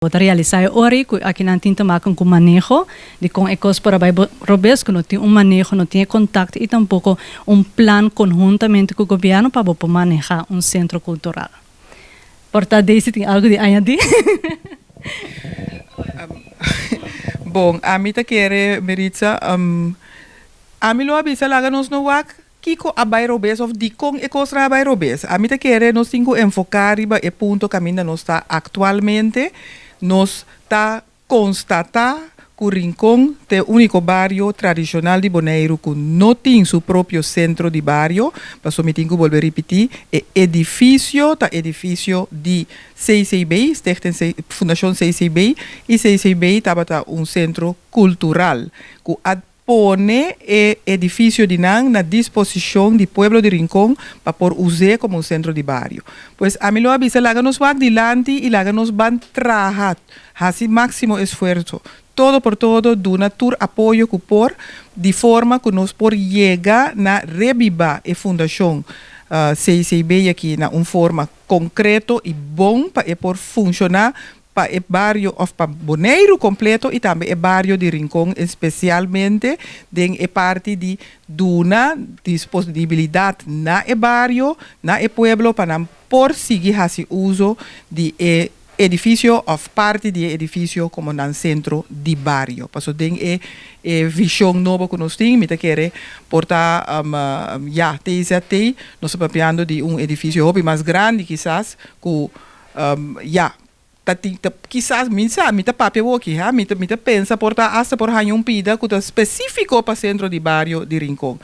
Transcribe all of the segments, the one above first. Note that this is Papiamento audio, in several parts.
Bo ta realisá e ora ku aki nan tin te maken ku maneho, di kon e kos por a bai robes, ku no tin un maneho, no tin e kontakto i tampoko un plan konhuntamente ku gobièrnu pa bo por manehá un sentro kultural. Por ta Daisy tin algu di añadí? Bon, ami ta kere, Meritza, ami lo a bisa laga nos no wak kiko a bai robes of dikon e kosnan a bai robes. Ami ta kere nos tin ku enfoká riba e punto kaminda nos ta aktualmente. Nos ta konstatá ku Rincon ta e úniko bario tradishonal di Boneiru ku no tin su propio sentro di bario. Pasobra mi tin ku bolbe ripití, e edifisio ta edifisio di CCB, Stichting Fundashon CCB, i CCB tabata un sentro kultural ku a pone e edifisio di nan na disposishon di pueblo di Rincon pa por us'é komo un sentro di bario. Pues ami lo a bisa laga nos wak dilanti i laga nos ban traha, hasi máksimo esfuerso, todo por todo duna tur apoyo ku por di forma ku nos por yega na rebibá e fundashon CCB aki na un forma konkreto i bon pa e por funshoná pa e bario òf pa Boneiru kompleto i tambe e bario di Rincon espesialmente den e parti di duna disponibilidat na e bario, na e pueblo pa nan por sigui hasi uso di e edifisio òf parti di e edifisio komo nan sentro di bario. Paso den e e vishon nobo ku nos tin mi ta kere por ta ya TZT nos ta papiando di un edifisio hopi mas grandi kisas ku ya ta tin ta kisas mi sa mi ta papia awoki ha mi ta mi ta pensa por ta asta por haña un pida ku ta spesífiko pa sentro di bario di Rincon.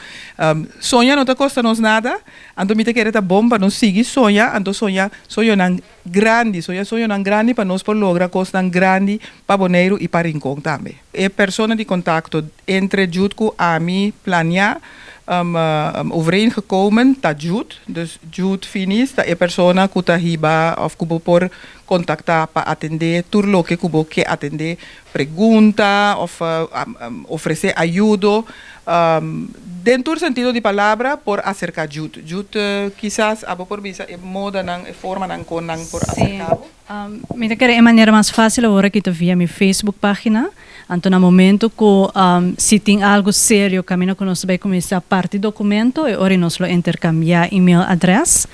Soña no ta kosta nos nada, anto mi ta kere ta bon pa nos sigui soña, anto soña soñonan grandi, soña soñonan grandi pa nos por logra kosnan grandi pa Boneiru i pa Rincon tambe. E persona di kontakto entre Jude ku ami plania overeengekomen ta Jude, dus Jude Finis ta e persona ku ta hiba òf ku bo por kontaktá pa atendé tur loke ku bo ke atendé, pregunta òf ofresé ayudo. Den tur sentido di palabra por aserká Jude. Jude kisas abo por bisa e modanan, e formanan kon nan por aserká bo? Mi ta kere e manera mas fásil awor aki ta via mi Facebook página. Anto na momento ku si tin algu serio kaminda ku nos ta bai kuminsá parti dokumento e ora nos lo interkambiá email adrès.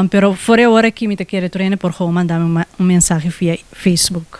Pero for e ora aki mi ta kere tur hende por gou manda mi un mensahe via Facebook.